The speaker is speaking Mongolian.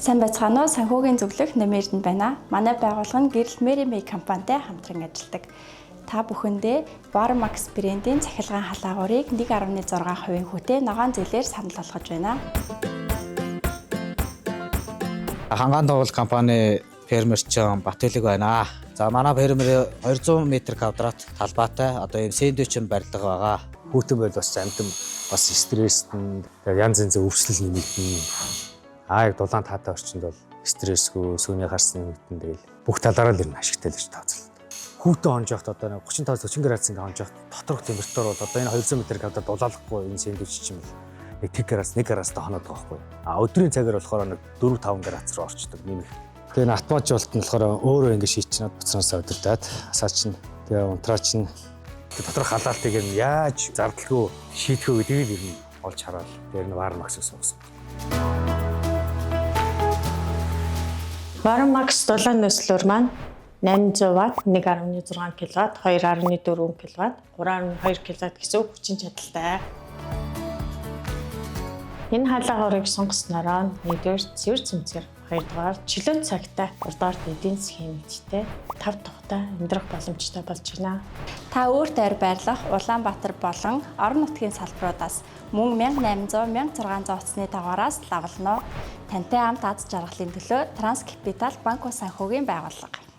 Сайн байцгаана уу? Санхүүгийн зөвлөх Нэмэр Эрдэнэ байна. Манай байгууллага нь Гэрэл Mary May компанитай хамтран ажилладаг. Та бүхэндээ Varmax брендийн цахилгаан халаагуурыг 1.6% хүүтэй ногоон зээлээр санал болгож байна. Хангаан тоглол компани фермерчин Батэлэг байна. За манай фермер 200 м квадрат талбайтай одоо ийм сэндвичин барилга байгаа. Хүүтэн байл бас амтан бас стресстэн янз янзын өвчлөл нэмэгдэнэ. Аа яг дулаан таатай орчинд бол стрессгүй, сүүний гарс нэмэгдэн, тэгэл бүх талаараа л ер нь ашигтай л гэж тооцоолно. Хүүтэн хонж явахад одоо 35 40 градус ингээ хонж явахад доторх температур бол одоо энэ 200 м квадрат дулаалахгүй энэ сэндвич чинь бол нэг 1 градус 1 градустай хоноод байгаа байхгүй. А өдрийн цагаар болохоор нэг 4 5 градус руу орчдөг нэмэх. Тэгээ энэ автоматжуулалт нь болохоор өөрөө ингээ шийдчихнэ, буцаасаа удирдаад асаач нь тэгээ унтраач нь доторх халаалтыг нь яаж зардалгүй шийдэх вэ гэдгийг л ер нь олж хараад тэр нь Varmax-ыг сонгосон. Varmax дулаан нөхцлөөр маань 800 Вт, 1.6 кВт, 2.4 кВт, 3.2 кВт гэсэн хүчин чадалтай. Энэ халаагуурыг сонгоснороо нэгдүгээр цэвэр цэмцгэр, хоёрдугаар чөлөө цагтай, гуравдугаар эдийн засгийн мэдтэй, тав тухтай амьдрах боломжтой болж байна. Та өөрт ойр байрлах Улаанбаатар болон орон нутгийн салбаруудаас мөн 1800 1600 утасны дагаараас лавлана. Тантай хамт аз жаргалын төлөө Транс Капитал банк ус санхүүгийн байгууллага.